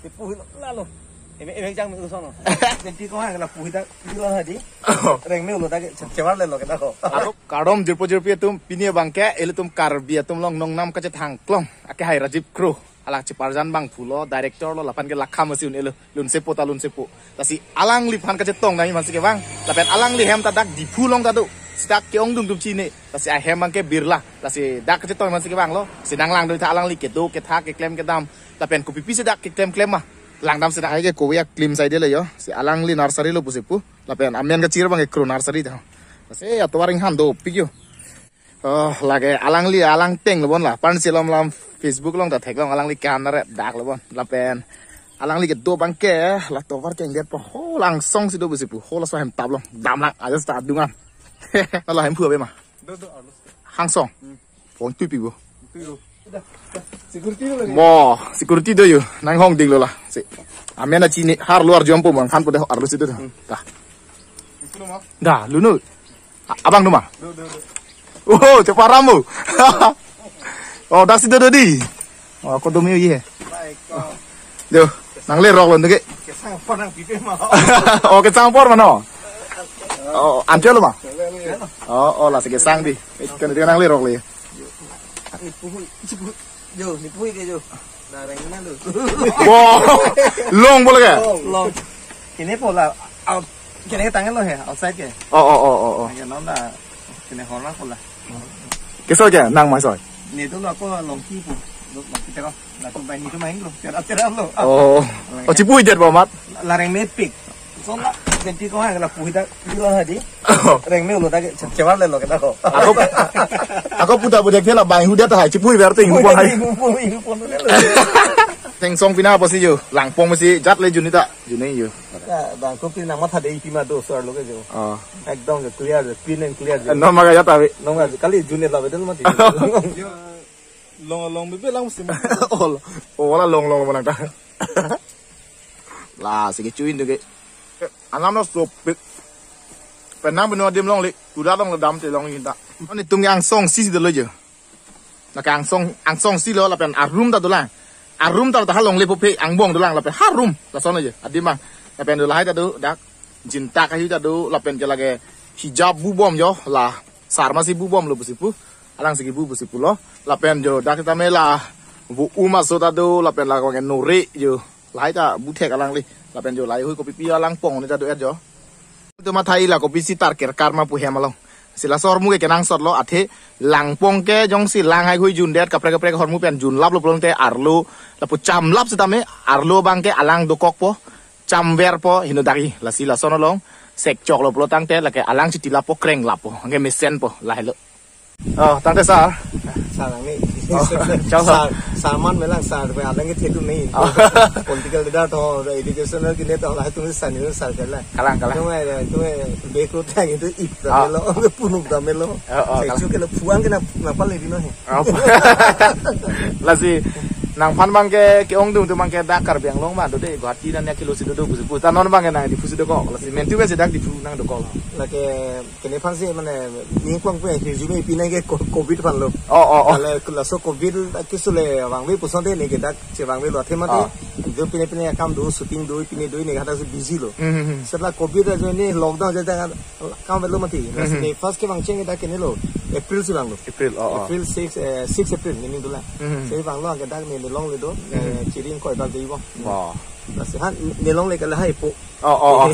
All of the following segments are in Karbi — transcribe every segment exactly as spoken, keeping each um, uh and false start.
Puhi lo, lalo. Eme, eme jang mi usono. Twenty ko ha la puhi ta, puhi lo hadi. Reng me ulo ta ke, chevar le lo ke ta ko. Ako, kardom jirpo jirpi atum, pini abangke, ilitum Karbi atum along nongnam kachethang klong. Ake hai Rajiv Kro. Alak cheparjan abang pulo, director lo, lapen ke lakham asi un-elo, lunsepo ta lunsepo. Lasi alangliphan kachetong nangji mansi kevang. Lapen alangli hem ta dak Diphu along ta do. Sita ke-ongdung atum chini. Lasi ahem abangke Birla. Lasi dak kachetong mansi kevang lo. Si nanglang do ta alangli kedo, ketha, keklem, kedam. Lapen kopipi si dak keklem klem ma. Langdam si dak hai ke kowe ya klim sai de le yo. Si alangli nursery lo pusi pu. Lapen amen kachir abangke Kro nursery ta. Lasi atovar inghan dopik yo. Oh, lake alangli alangteng lo bon la. Pan si lom lam Facebook along ta theklong alangli kan ret dak lo bon. Lapen alangli kedo abangke la tovar keng det po ho langsong si do pusi pu. Ho laso hem tap long. Dam lang aja sta dungan. Ala hem phu abe ma. Do, do, arlo. Hangsong. Hmm. Pon tu pi bo. Tu yo. Security lo lagi. Mo, security do yo. Nanghong ding lo la. Si. Amen a chini har luar jompo mang khan po de arlo si do. Hmm. Ta. Itu lo ma. Da, lunu. A-, abang do ma. Do, do, do. Oh, cepat ramu. Oh, dak si do do di. Oh, ko do mi ye. Baik, ko. Do, nanglerok lo neke. Kesang apor nangpipe ma. Oh, kesang apor mano. Oh, ancho lo ma. Nanglerok. Oh, oh, la si kesang di. Kan dia nanglerok le. Ni puhui, ni puhui. Jo, ni puhui ke jo. Dareng na lo. Wow. Long boleh ke? Long. Kene po la out. Kene tangan lo he, outside ke. Oh, oh, oh, oh, oh. Ya, non la. Kene horna po la. Keso ke, nang mai soi. Ni tu lo ako long ki po. Lo, long ki tero. La tu bai ni tu main lo. Tera, tera lo. Oh. Oh, chipu idet ba mat. Lareng mepik. Sona, twenty ko ha la puhi ta, puhi lo hadi. Oh. Reng me ulo ta ke, chevar le lo ke ta ko. Ako, ako puta budek thela bai huda ta hai, chipu iber ting, hupo hai. Hupo, hupo, hupo, hupo. Thengsong pina apa si yo, langpong si jat le juni ta, juni yo. Ya, bang ko pina matha de ipi ma do sar lo ke jo. Oh. Ekdom jo clear jo, clean and clear jo. No maga jat abi. No maga, kali juni la bedel mati. Yo, long, long, bebe lang musim. Oh, oh, la long, long, long, nang ta. La, sige chuin tu ke. Anam lo sopik. Penang benua dim longle, kuda longle dam te long inta. Ani tum ke angsong si si dolo je. Na ke angsong, angsong si lo lapen arum ta dolang. Arum ta ta ha longle po phe angbong dolang lapen harum. Lason je. Adim ma. Lapen do lahai ta do dak. Jinta kahi ta do lapen ke lake hijab bu bom jo la. Sarma si bu bom lo pusi pu. Alang si bu pusi pu lo. Lapen jo dak ta me la. Bu uma so ta do lapen la ke nore jo. Lahai ta bu thek alangli. Lapen jo lahai hui kopipi alangpong ni ta do et jo. Tu mathai la kopi si tar ker karma pu hem along. Si la sor mu ke kenangsot lo athe langpong ke jongsi lang hai hui jun det kaprek kaprek hormu pen jun lap lo pulote arlo lapu cham lap sitame arlo abangke alang dokok po cham ver po hino dari lasi lason along sek chok lo pulo tangte lake alang chiti lap po kreng lap po anke mesen po lahai lo. Oh, tangte sar. Sar nang ni. Oh, chalo. Sar, sar man melang sar, pe alang ke thetu nahi. Oh. Political leader to, educational ke to, lah tu sar ni sar ke la. Kalang, kalang. Tumhe, tumhe beko tang itu ip Oh. Dam lo, punuk dam lo. Oh, oh, Saya kalang. Cuke lo puang ke na, napa le dino he. Oh. Lasi, nangphan abangke, ke-ongdung atum abangke dak Karbi Anglong ma, do de, Guwahati nang ya kilo si do do, busi, busi, ta non abangke nang Diphu si dokok, lasi, mentu ke si dak Diphu nang dokok. Lake, Kene aphan si mane ningpang pu hirjume pi nang ke co-, covid aphan lo. Oh, oh, oh. Kale laso covid ke sule vangve puson de ne ke dak chevangve lo athe mate. Oh. Jo pine pine kam do shooting do pine do ne hadak si busy lo. Hmm, hmm, hmm. Setelah covid ajo ne lockdown ajo dak kam lo mati. Hmm, hmm. Ne first kevang cheng dak kene lo. April si vang lo. April, oh, oh. April six, eh, six April ne ning dolang. Hmm, hmm. Si vang lo ke dak ne, ne longle do. Hmm. Eh, chiring koi bal de vang. Wow. Lasi ha ne longle ke lahai po. Oh, oh, oh.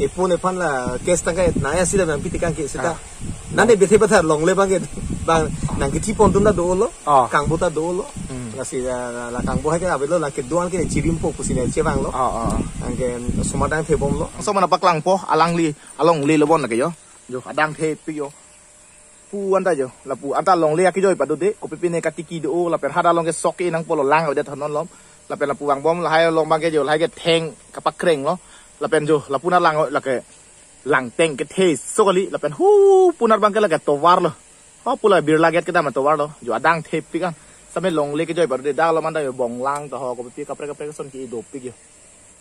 Ipo nephan la case tangkai naya sida bang piti kangke sida. Ah. Nane bethe betha longle abangke bang nang kithi pon atum ta dolo. Oh. Kangbo ta dolo. Hmm. Lasi la, la, la kangbo hai ke avelo la kedo-an ke chirimpo pusi ne chevang lo. Oh, oh, oh. Anke somadang thebom lo. So mana paklang po alangli alongle lo bon lake yo. Jo adang thepik yo. Pu anta jo, lapu anta longle akejoi pado de, kopi pine katiki do, lapen hadak along ke sok ke nangpo lo lang avedet ha non lom, lapen lapu vangbom lahai along abangke jo, lahai ke theng kapakreng lo, lapen jo, lapu na lang lake, langteng kethe so kali, lapen hu punar abangke lake tovar lo, ho pu la Birla Gate kedam tovar lo, jo adang thepik an, same longle kejoi pado de, dak along anta jo bonglang to ho, kopi pi kaprek kaprek ason ke dopik jo.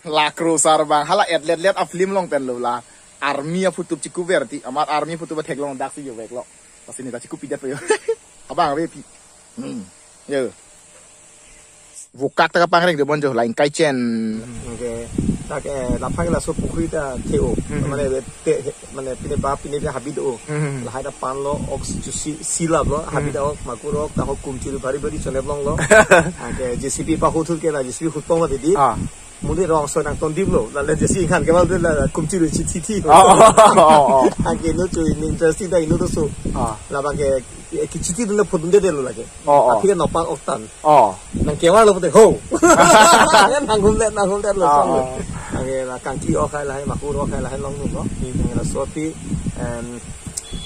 La Kro sar abang, hala et let let a film along pen lo la. Army aphutup chikuver ti, amat army aphutup theklong dak si jo vek lo. Lasi ne ta chikupi det po jo. Abang ave pi. Hmm. Jo. Vokak ta kapangreng de bon jo, lain kai chen. Anke, dak, eh, laphak laso pukhri ta the-o. Hmm. Mane, te, he, mane, pine ba, pine pine habit o. Hmm. Lahai ta pan lo, ok, chusi, silap lo, habit Hmm. ta ok, makur ok, ta ok, kumchuri bari bari chonep long lo. Anke, J C B pa huthur ke la, J C B hutpong ma dedi. Ah. Muli rong so nangtondip lo, la le J C B inghan ke mal de la, kumchuri chithi thi. Oh, oh, oh, oh. Anke inut chu interesting ta inut so. Ah. Labang ke, eh, kichithi dun na phudun de de lo lake. Oh, oh. Aphi ke nopak oktan. Oh. Nangkevar lo pute ho. Nanghumdet, nanghumdet lo. Ah, song lo. Ah. Anke la kangki ok hai lahai, makur ok hai lahai longdun lo. Hmm. Anke laso aphi, em,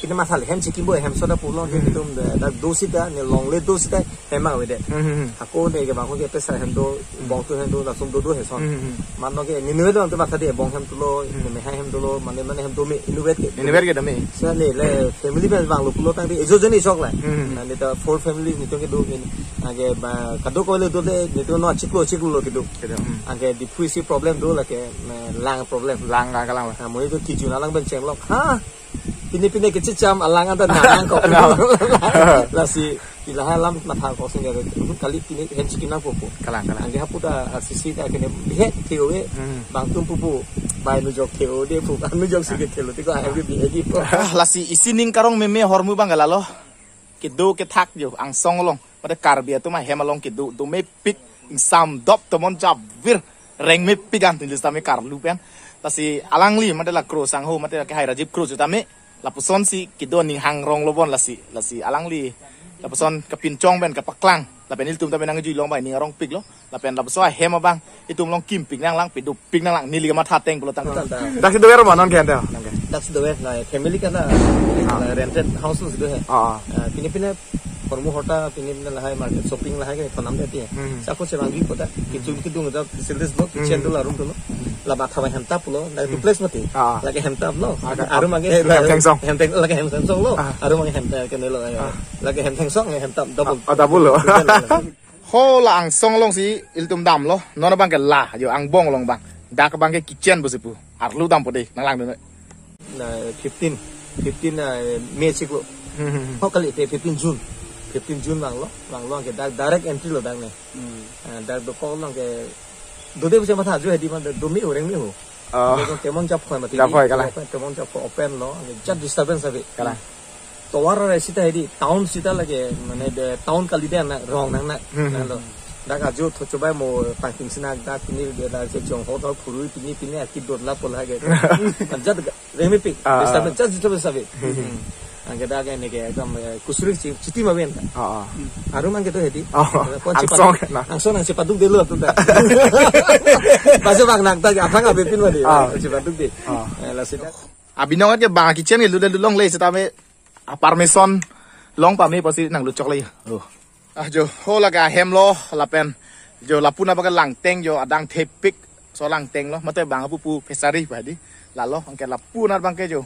pine matha le hem chikimbo hem soda pulo ke Hmm. itum de, dak do sita, ne longle do sita, hem avedet. Hmm, hmm, hmm. Ako ne ke bang ke pesa hem do, Hmm. bong tu hem do, lason do do he son. Hmm, hmm, hmm. Mano ke nini vedo ante matha de bong hem tu lo, Hmm. ne me hai hem do lo, mane mane hem do me, inutvet ke. Inutvet ke do me. Sa ne le family pen bang lo pulo tangte ejo joni sok la. Hmm. Na ne ta four family ni tong ke do min. Anke ba kado ko le do le ni to no chiklo chiklo lo ke do. Kedo. Hmm. Anke Diphu isi problem do lake, eh, lang problem. Lang lang lang. Ah, mo itu kijun alang pen chenglok. Ha? Pine pine kechecham alang anta nanang ko. Nanang. Lasi ila halam matha ko sing kali pine hem chikim nangpo po. Kalang, kalang. Anke hapu ta R C C ta kene bihe the-o e. Hmm. Bang tum pupu. Bai nu jok the-o de pu. Anu jok si ke the-o. Tiko ahem ke bihe di po. Ah, lasi isi ning karong meme ahormu abang ke lalo. Kedo kethak jo angsong along. Pada Karbi atum ahem along kedo do mepik ingsam dop tomon javir reng mepik an tinjus tame karlu pen. Lasi alangli mate la Kro sangho mate la ke hai Rajiv Kro sitame. Lapuson si kedo ning hangrong lo bon lasi. Lasi alangli lapuson kapinchong pen kapaklang. Lapen ilitum tame nangjui long bai ning arongpik lo. Lapen lapuson ahem abang itum long kimpik nanglang, pedopik nanglang, neli kamatha ateng pulo tang. Tang, tang. Dak si dover ma non ke ante? Dak si dover la family kana, Ah. la rented house lo si do he. Ah, ah. Ah, pine pine hormu horta, pine pine lahai market shopping lahai ke konam de ti. Hmm. Sa ko chevang di kota, kitchen kidung ta facilities lo, kitchen Hmm. do la room do lo. La matha hem tap lo, la Hmm. duplex mati. Ah. Lake hem tap lo. Ah, Arum anke hem thengsong. Hem theng, lake hem thengsong lo. Ah. Arum anke hem theng kene lo. Ah. Lake hem thengsong, hem tap double. Ah, ah, double lo. Double lo. Ho la angsong along si ilitum damlo. Non abang ke la, jo angbong along abang. Dak abang ke kitchen pusi pu. Arlu dampo de, nanglangdun. Na fifteen, fifteen, eh, May chiklo. Hmm, hmm, hmm. Ho kali te fifteen June. Fifteen June vanglo, vanglo ke dak direct entry lo dak ne. Hmm. Eh, dak dokok along ke dode pusi matha jo he di man do me-o reng me-o. Oh. Kemon jap khoi mati. Jap khoi, kalang. Kemon jap khoi open lo, jat disturbance ave. Kalang. Tovar rai sita he di, town sita lake, mane de town kali de na, rong nang na. Hmm. Nang lo. Dak ajo tho chobai mo pangting sinak dak pini de la je jong ho tho phurui pini pini aki dot la pol ha ke. Jat ga, remi pik. Ah, ah. Disturbance, jat disturbance ave. Hmm. Anke dak ne ke ekdom, eh, kusuri chi-, chiti ma ven. Ah, ah. Arum anke to he di. Ah, ah. Pon angsong chepaduk na. Angsong nang chepaduk de lo atum ta. Bajo bang nang ta aphang ave pin ma di. Ah. Chepaduk de. Ah. Eh, la sita. Abinong ke bang kitchen ke lude lulongle sitame a-permission long pame pusi nanglut chokle. Oh. Ah, jo, ho lake ahem lo, lapen jo lapu na baka langteng jo adang thepik so langteng lo, mate bang pupu pechari pa di. Lalo anke lapu na abang ke jo.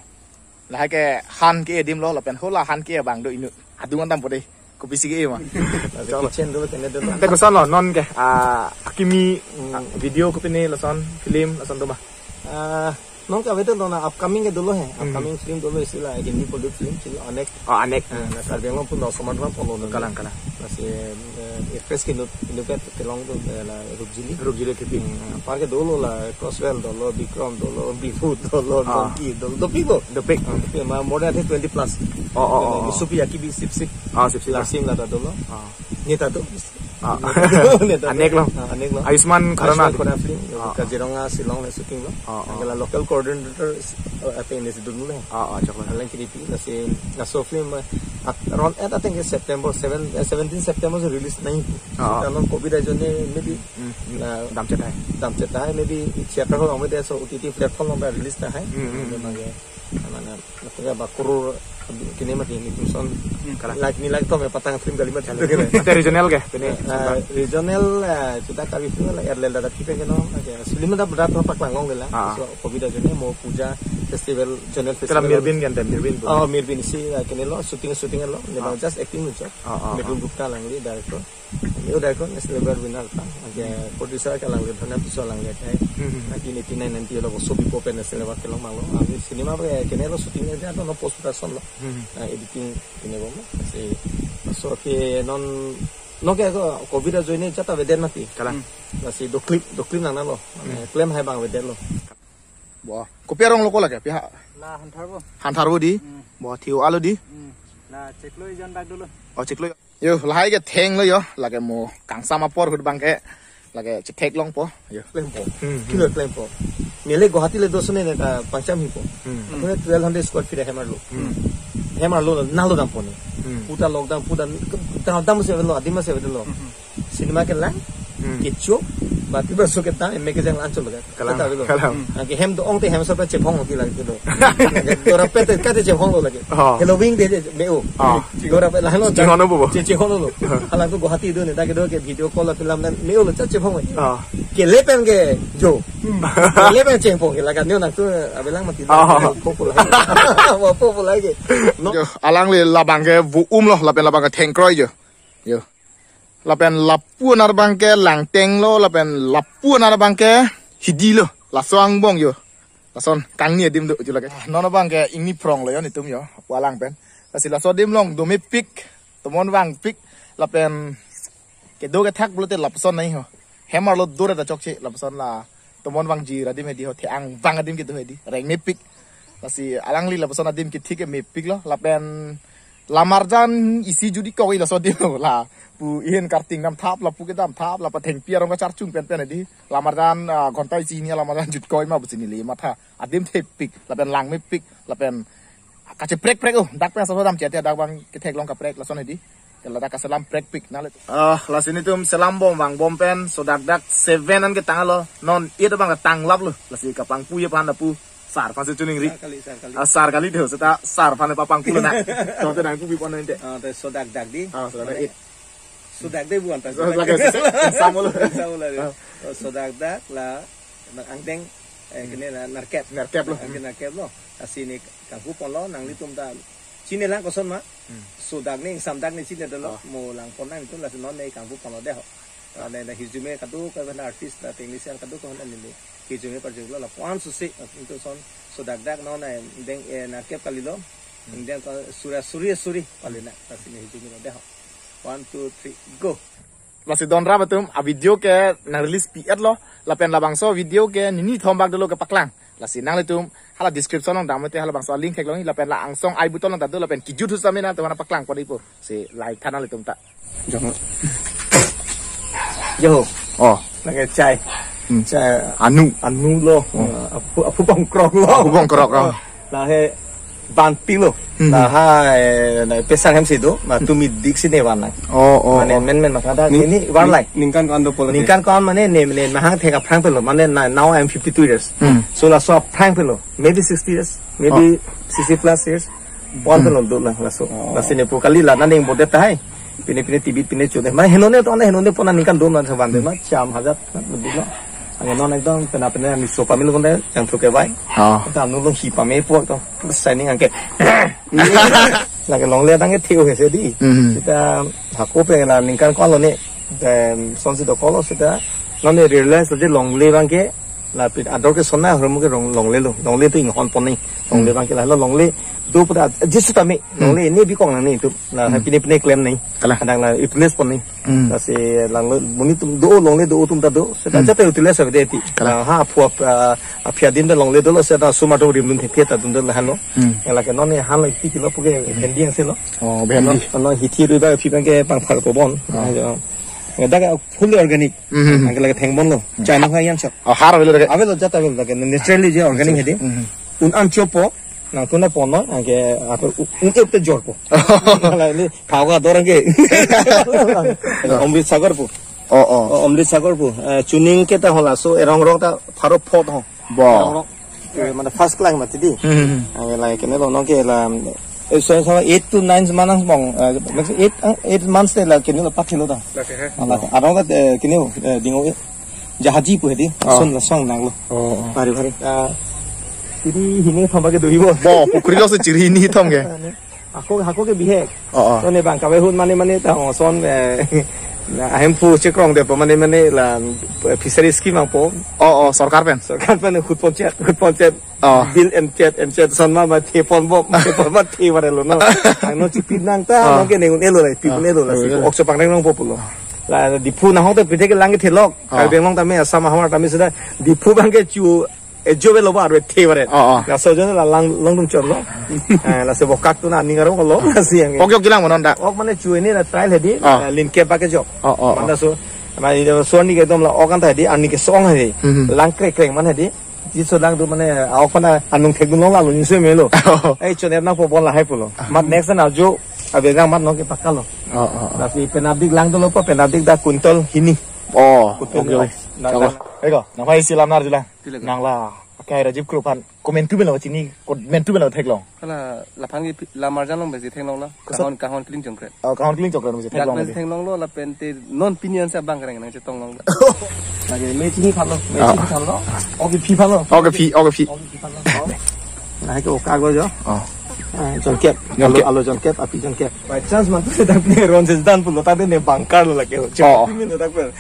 Lahai ke han ke adim lo, lapen ho la han ke abang do inut. Adung an dampo de. Kopisi ke ma. Kitchen do kene do. Ante koson lo non ke, ah, akimi, Hmm. ah, video kopine lason, film lason do ma. Ah, non ke ave to na upcoming ke dolo he. Hmm. Upcoming film dolo isi la Hindi Bollywood film isi la Anek. Oh, Anek. Ah, na Karbi Anglong pun do somar lang polo. Kalang, kalang. Lasi, eh, actress ke inut, inut ke kelong do, eh, la Rupjili. Rupjili Kepi. Hmm, apar ke dolo la Crosswell dolo, Bikram dolo, Bihu dolo, Ah. Donkey dolo, dopik lo. Dopik. Ah, dopik. Ma more than, I think, twenty plus. Oh, oh, oh, oh. Supi aki bi sip sip. Ah, sip sip. Larsim la ta dolo. Ah. Neta do. Ah. Neta do. Anek lo. Ah, Anek lo. Ayushmann Khurrana. Ayushmann Khurrana film. Ah, ah. Kaziranga Shillong le shooting lo. Ah, ah. Anke la local coordinator, eh, apa ini sedun le. Ah, ah, chok lo. Alang kini pi, lasi, laso film, eh, at, around, eh, I think September seven, eh, seventeen September si release nangji. Ah, ah. Karena covid ajo ne maybe, Hmm. la, Damchet hai. Damchet hai, maybe theater hall along maybe so O T T platform along ta release tahai. Hmm, hmm. Memang ya, mana, apa ya, bakur, kini mati ini tuson. Hmm, kalang. Like ni like to me patang film kali mati. Kalang. Ante regional ke, pini? Eh, regional, eh, kita kali film la Erlel Dadat kita keno, oke. Film ada berat to paklang long de la. Ah. So, covid ajo ne mo puja festival, Zonal Festival. Kala Mirbin kan, Mirbin. Oh, Mirbin si, eh, kene lo, shooting, shooting lo. Memang Ah. just acting aja. Ah, ah, Mridul ah. Gupta alangli director. Yo director National Award winner ta. Anke producer ke alangli Dhanya Tisso alangli hai. Hmm, hmm. Nineteen eighty-nine ninety lo Sobi Pope National Award kelong mang lo. Anke cinema ke kene lo shooting aja to no post production lo. Hmm, hmm. Ah, editing kene lo. Si, so ke non Noke ko covid ajoine jat avedet mati. Kalang. Hmm. Lasi doklip, doklip nangnelo. Mane Hmm. klem hai abang avedetlo. Wah, kopi arong lo ko lake, pihak? La Hantharbo. Hantharbo di? Hmm. Bo thiu alo di? Hmm. La chiklo ijon bak dolo. Oh, chiklo. Yo, lahai ke thenglo yo, lake mo kangsam apor ahut abangke, lake chetheklongpo. Yo. Klempo. Hmm, hmm. Kilo klempo. Mele Guwahati le doson ne ta pangcham hipo. Hmm. Apuni twelve hundred square feet hem arlo. Hmm. Hem arlo nalo dampo ne. Hmm. Puta lockdown, puta dam, dam se avelo, adim se avelo. Hmm. Cinema kelang, Hmm. kecho, bati baso ketang, eme kejang lancho lo. Kalang, Kata avelo. kalang. Ah, ke hem do-ong te hem sopa chephong hoki lagi do. Dora pete kate chephong lo lagi. Oh. Halloween de de me-o. Oh. Dora pe lahan lo. Chephong lo bo. Che chephong lo. Hala tu Guwahati do ne, ta ke do ke video call film dan me-o lo cha chephong. Oh. Kele pen ke jo. Kele pen chephong ke laga nyo nang tu avelang mati. Oh. Popular. Wah, popular ke. No. Yo, alangli labang ke vo-um lo, lapen labang ke thengkroi jo. Yo. Lapen lapu aner abangke langteng lo, lapen lapu aner abangke hidi lo. Laso angbong yo. Lason kangni adim do ju lake. Ah, non abangke ingni phrong lo yo netum yo. Walang pen. Lasi laso adim along do mepik. Tomon vangpik. Lapen kedo kethak pulote lapuson nai ho. Hem arlo do ra ta chokche lapuson la tomon vangji ra adim hedi ho, the-ang vang adim kedo hedi. Reng mepik. Lasi alangli lapuson adim kethik ke mepik lo. Lapen lamarjan isi judi kok-i laso adim lo. Lapu ihin karting damthap, lapu kedamthap, lapu thengpi arong kacharchung penpen hedi. Lamarjan, ah, ghonta isi hini lamarjan jutkok-i ma pusi neli matha. Adim thepik, lapen lang mepik, lapen kacheprek prek, oh, dak pen asap dam chete, dak abang ketheklong kaprek lason hedi. Ke ladak kaselam prekpik nale. Ah, lasi netum selam bom vangbom pen, sodak dak seven an ketanglo, non eight abang tanglap lo, lasi kapangpu ye pan lapu, sar aphansi choningri. Sar kali, sar kali. Ah, sar kali do, seta sar aphan papangpu lo na. Tong te nangpu bipon ninte. Ah, te sodak dak di. Ah, sodak dak eight. Sodak dak bukan tas. Sodak dak, sama lo. Sama lo. Ah. Oh, sodak dak la, nang angteng, eh, kene la nerkep. Nerkep lo. Angteng nerkep lo. Lasi ne kangpu ponlo, nanglitum ta chinilang koson ma. Hmm. Sodak ne, ingsamdak ne chini dolo, Oh. mo lang pon nangtum lasi non ne kangpu ponlo de ho. Ah. Ne, ne hirjume kadokave artist la technician kadokave neli hirjume parjuklo la puan susi, itu son sodak dak non ne deng, eh, nerkep kalilo. Hmm. Deng ko sura suri suri palina, lasi ne hirjume lo de ho. One, two, three, go. Lasi don rap atum, a video ke nang release pi-et lo, lapen labangso video ke nini thom bak dolo kepaklang. Lasi nanglitum hala description along dam te halabangso link theklong, lapen la angsong I button along ta do, lapen kijut husam nangtum aphan paklang pon-ipo. Si like tha nanglitum ta. Jong. Yo. Oh. Lake chai. Hmm. Chai. Anu. Anu lo. Oh. Aphu, aphu bongkrok lo. Aphu bongkrok lo. Lahai banti lo. Hmm. Lahai, eh, na pesang hem si do, na tumi dik si ne van nang. Oh, oh, Mane oh. men men makada Ning-, ini van ning-, lai. Ningkan ko-an dopo lake? Ningkan ko-an mane ne, ne mahang thek aphrang pelo, mane na, now I'm fifty-two years. Hmm. So laso aphrang pelo, maybe sixty years, maybe Oh. sixty plus years. Puan Hmm. pelo do la laso. Oh. Lasi ne pu kali la naning bodet tahai. Pine pine T V pine chode. Mane henone to ne henone pona ningkan do na sa van de Hmm. ma cham hajat na do la. Ang non ekdom pena pena ni so pamil konde jang thuk ke vai. Oh. Ta nu lo hi pame puak to. Bas signing angke. Lake longle dang ke theo he se di. Mhm. Seta hako pen la ningkan ko-an lo ne. Em, son si dokoklo seta. Non ne realize je longle abangke la pit ador ke sona hormu ke rong longle lo. Longle to inghon pon ni. Longle Hmm. abangke la lo longle do pada jis tame. Hmm. Longle ne bikong nang ni tu. La Hmm. pine pine klem ni. Kalang. Kadang la utilize pon ni. Hmm. Lasi lang lo, monit atum do, longle do atum ta do, seta Hmm. jate utilize ave de ti. Kalang. Ah, ha, aphu ap-, ah, aphi adim ta longle dolo, seta sum atum rimdun thek thek ta dun dolo hano. Hmm. Lake non ne han lo iti kilo puke Hmm. bendi angse lo. Oh, bendi. Non, non hithi rui ba phi abangke pangphar po bon. Oh. Ajo. Dak fully organic. Hmm, hmm, hmm. Angke lake theng bon lo. Hmm. China ha yang chak. Oh, har avelo lake. Avelo jat avelo lake naturally je organic hedi. Hmm, hmm. Un an chopo. Nangtum na pon non, angke apa, u-, un-ep te jorpo. Hala ni, thawa dorang ke. Amrit Sagar pu. Oh, oh. Oh, Amrit Sagar pu. Eh, chuning ke ta hala so, erong rong ta pharo phot ho. Bo. Erong rong. Eh, mane first class mati di. Hmm, hmm, hmm. Angke la kene lo nong ke la, eh, so, so eight to nine months bong, eh, eight, eh, eight months te la kene lo pathilo ta. Lake he. Hala, arong ta, eh, kene, eh, dingo, eh. Jahaji pu hedi, Oh. son la song nang lo. Oh, oh. Bari, bari. Ah, chiri hini thom abangke dohibo. Bo, pukri lo si chiri hini thom ke. Ako, ako ke bihek. Oh, oh. To ne bang kave hun mane mane ta, oh, son, eh, Na, ahemphu chekrongde po mane mane la, eh, fishery scheme angpo. Oh, oh, sorkar pen. Sorkar pen hut ponchet, hut ponchet. Oh. Bill enchet, enchet son ma ma the ponbom, the pon ma the varelo no. Angno chipi nang ta, Oh. nang ke ne un-elo la, pi Oh. un-elo la, Oh, si yeah. ok chepangrengnong po pulo. La Diphu nahok te pithek lang ke thelok. Oh. Karbi Anglong tame Assam ahamar tame sudah Diphu bang ke chu ejo velo ba arve the vare. Oh, oh. Laso ajoine la lang longdun chotlo. Eh, laso bokak tu na aning arong lo, lasi yang. Ok, ok, kelang monon da. Ok mane chu ini la trial hedi, Oh. eh, linkep ba kejok. Oh, oh, oh. Mane so, mane so arni ke dom la ok anta hedi, arni ke song hedi. Mhm. Lang krek krek mane hedi. Jiso lang tu mane, ah, ok pana anung thekdun long la lo, insu melo. Oh. Eh, chon er nang po bon lahai pulo. Ah. Mat next na jo, abe gang mat nong ke pakalo. Oh, oh, oh. Lasi penapdik lang dolo po, penapdik da quintal hini. Oh, Quintal ok, hini. ok. Na, Chalo. na. Eko, nang phai si lam nar julang. Tilak. Nang la, akai Rajiv Group aphan komentu bela chini, komentu bela theklong. Hala, laphan ke pi-, lamar jan long besi theklong la. Kosa- Kahon, kahon kling jongkret. Oh, kahon kling jongkret besi Dak theklong besi besi. theklong lo, lapen te non pinian sa bang kereng nang chetong long. Lake me chini phalo, me Ah. chini phalo. Ok, phi phalo. Ok, phi, ok, phi. Ok, phi phalo. Oh. Lahai ke okak lo jo. Oh. Ah, jongkep. Jongkep. Alo, alo jongkep, api jongkep. By chance mantu se dak ne ron se dan pulo ta de ne bangkar lo lake. Oh. Chepimi lo dak per.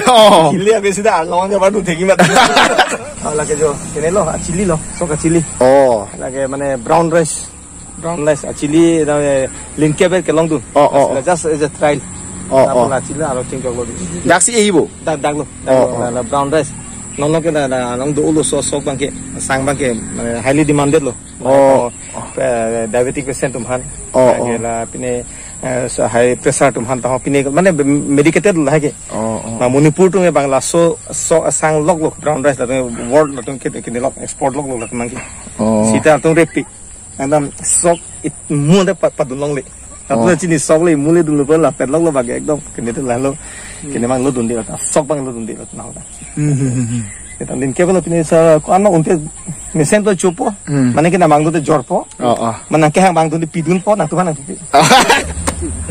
Oh. Ili abi sida along ke baru thegi mat. Oh, lake jo. Kene lo, ah, chili lo. Sok ah chili. Oh. Lake mane brown rice. Brown rice, ah, chili, na, eh, linkep ke longdun. Oh, oh, oh. Just as a trial. Oh, Na oh. pula chili alo ching jok lo di. Dak si ehi bo? Dak, dak lo. Dak Oh, lo, oh. na, na brown rice. Nong nong ke na, na, nong do ulo so sok bang ke, sang bang ke, eh, highly demanded lo. Oh. Eh, diabetic patient atum aphan. Oh, Lake oh. la pine, eh, so high pressure atum aphan ta pine, mane medicated lo hai ke. Oh, oh. Na Manipur atum ke bang laso so sang lok lo brown rice la world latum ke, ke lok export lok lo latum ke. Oh. Sita atum repi. Ekdom sok it mu de pa, padun longle. Latum Oh. chini sok le mu le dun lo la pet lok lo bage ekdom kene te la lo. Hmm. Kene mang lo dun de la sok bang lo dun de la na. Hmm, hmm, hmm, hmm. Kita linkep lo pine sa ko ano unte mesen to chupo. Hmm. Mane kena bang do te jorpo. Oh, oh. Mane kehang bang do te pidunpo nangtum aphan nangpi. Oh.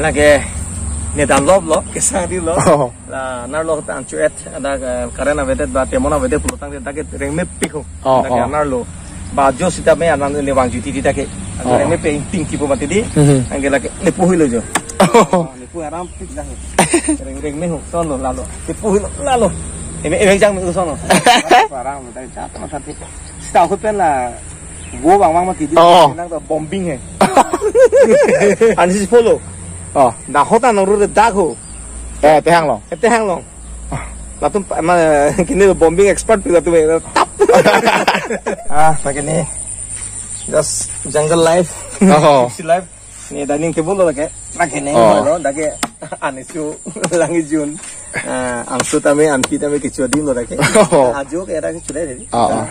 Lake ne dan lop lo, kesang di lo. Oh. La nar lo ta an chu et ada, eh, current avedet ba temon avedet pulo tangte dak ke rengme pik ho. Oh, Dak ke oh. nar lo. Ba jo sita me anan ne bang juti di dak ke. Oh. Rengme pe ting kipo mati di. Mhm. Anke lake ne puhui lo jo. Oh. Ne pu aram pik dah. Reng rengme ho son lo lalo. Ne puhui lo lalo. Eme eme jang me son lo. Aram dah jat masa ti. Sita ho pen la wo bang bang mati di. Oh. Nang ta bombing he. Ansi follow. Oh. Dah ho ta nang ru dak ho. Eh, tehang long. Eh, tehang long. Latum pa-, ma, kini lo bombing expert pi latum eh, tap. Ah, pakai ni. Just jungle life. Oh. Sea life. Ni dining table lo lake. Pakai ni Oh. lo, lake anisu langi jun. Ah, angsu tame, anpi tame kecho di lo lake. Oh. Ajo ke ada kecho di. Oh, oh.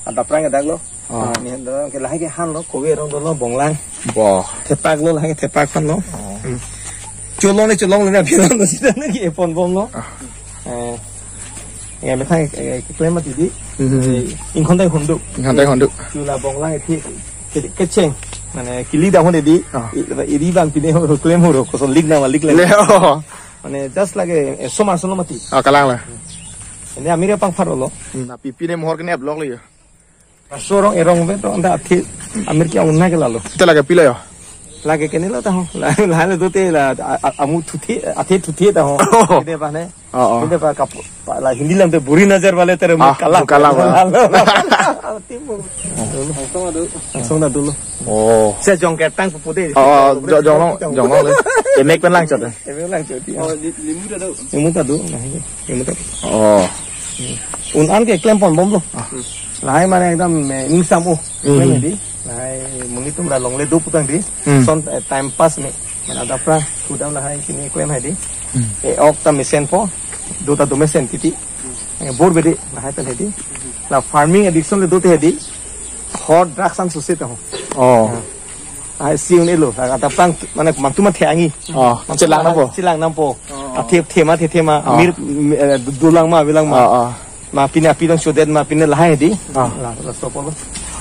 Ada perang ada lo. Oh. Ah, ni do ke lahai ke han lo, kowe rong dolo bonglang. Bo. Thepak lo lahai ke thepak aphan lo. Oh. Hmm. Cholong ni cholong ni na bilang lo sida ni ke ponbom lo. Ah. Eh. Ya methang eh klem mati di. Mhm. Eh, ingkhon tai hunduk. Ingkhon tai hunduk. Chula bonglang ithi ke, kecheng. Mane kili dah hon di. Ah. I, iri bang pine ho klem ho ro koson lik na malik le. Le, oh. Mane just lake eh, soma sono mati. Ah, kalang la. Ini amir pangphar lo. Hmm, na pipi ne mohor kene blog le yo. Sorong erong be to anda athi amir ke onna ke lalo. Te lake pilo yo. Lake kene lo ta ho. La la le do te la a- a- amu thuthi athe thuthi ta ho. Oh. Kene pa ne. Oh, oh. Kene pa kap pa la Hindi lam te buri nazar wale tere Ah, mukh kala. Mukh kala wala. Lalo. Ati mo. Langsung adu. Langsung na dulu. Oh. Se jong ke tang pupu de. Oh, jo- jong long, jong long le. Emek pen lang chot. Emek lang chot. Oh, li- limu ta do. Limu ta do. Nah, ini. Limu ta do. Oh. Un an ke klem ponbom lo. Ah. Lahai mane ekdam eh, ingsam oh. Hmm. Mane di. Lahai monit atum la longle do putang di. Hmm. Son eh, time pass ni. Mane ada pra kudam lahai kini klem hai di. Hmm. Eh ok ta mesenpo. Do ta do mesen titi. Eh bor bedi lahai pen hai di. La farming addiction le do te hai di. Hot drugs an susit ho. Oh. Ah, si un-elo, ah, kata pang, mane, mantu mathe angi. Oh, chelang nampo. Chelang nampo. Oh. Athe, thema, the, thema. Oh. Mir, mi- eh, du- dulang ma, bilang ma. Oh, oh. Ma, pine, api dong chodet ma, pine lahai di. Oh. La, la, stop lo.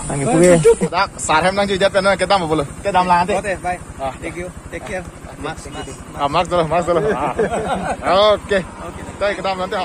Angi puke. Dak, sar hem nang juidat pen, kedam bolo. Kedam lang, ante. Oke, bye. Ah. Thank you. Take care. Mask, mask, mask. Ah, mask dulu, mask dulu. Ah. Oke. Oke. Tayo, kedam nanti, ha.